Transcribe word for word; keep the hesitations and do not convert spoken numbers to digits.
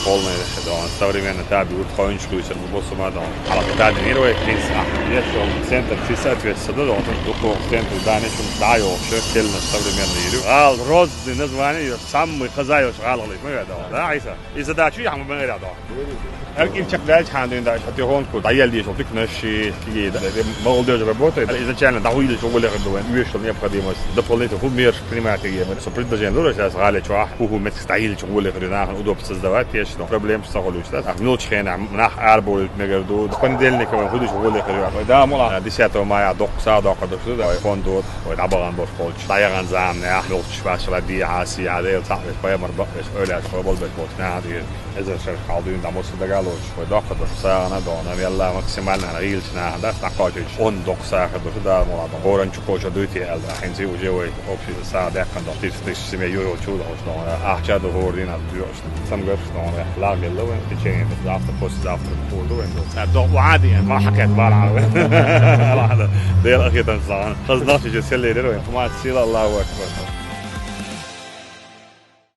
Полный, да, он современно таби, вот хойнч лучше, ну, босс ма, да, он. А вот таби не рой, принц, а, я шёл, центр, все соответственно, да, он, духов, центр, да, не шум, да, ё, всё, сильно современный, юрю. А, родный название, её самый хозяин, ё, шагал, мы, да, да, Иса. И задачу я, мы, да. Эр ким чакдач, хан дюйн да, шо тёхон ку, да, я лишь, вот, их наши, киги, да, молодёжь работает. Изначально, да, увидели, что более, как бы, вышла необходимость дополнительно, ху, мер, принимать, киги, мы, со предложение, ну, сейчас, гали, чё, а, ху, ху, мет, да, или, что более, говорю, нахуй, удобство создавать, конечно, проблем, что, хулуч, да. А, мелочь, хрен, а, нах, арболит, мегер, ду, до понедельника, мы, худуч, более, говорю, а, да, мула, десятого мая, док, са, док, док, да, фонд, вот, ой, да, баган, бос, полч, да, я, ган, зам, да, мелочь, башла, ди, а, си, а, да, я, так, поэмор, бо, эш, оля, что, бол, бек, вот, на, ди, Эзер шер халдуюн да мосу да галоч. Ой, докка да сагана дона, вела максимально на гилч на да, такочич. Он док саха да, да, мола да. Горан чукоча дуйти эл да. Хензи уже ой, общий са да кан да. Тис, тис семья юро чу да, что да. А, ча да гордина, дюш. Сам гэр, что да. Ла гелла вен, течение, завтра, послезавтра, буду вен. Да, да, вади, ма хакет, вала. Ла да. Дел ахитан сан. Хазна чи селлер вен. Ма сила, Аллаху акбар.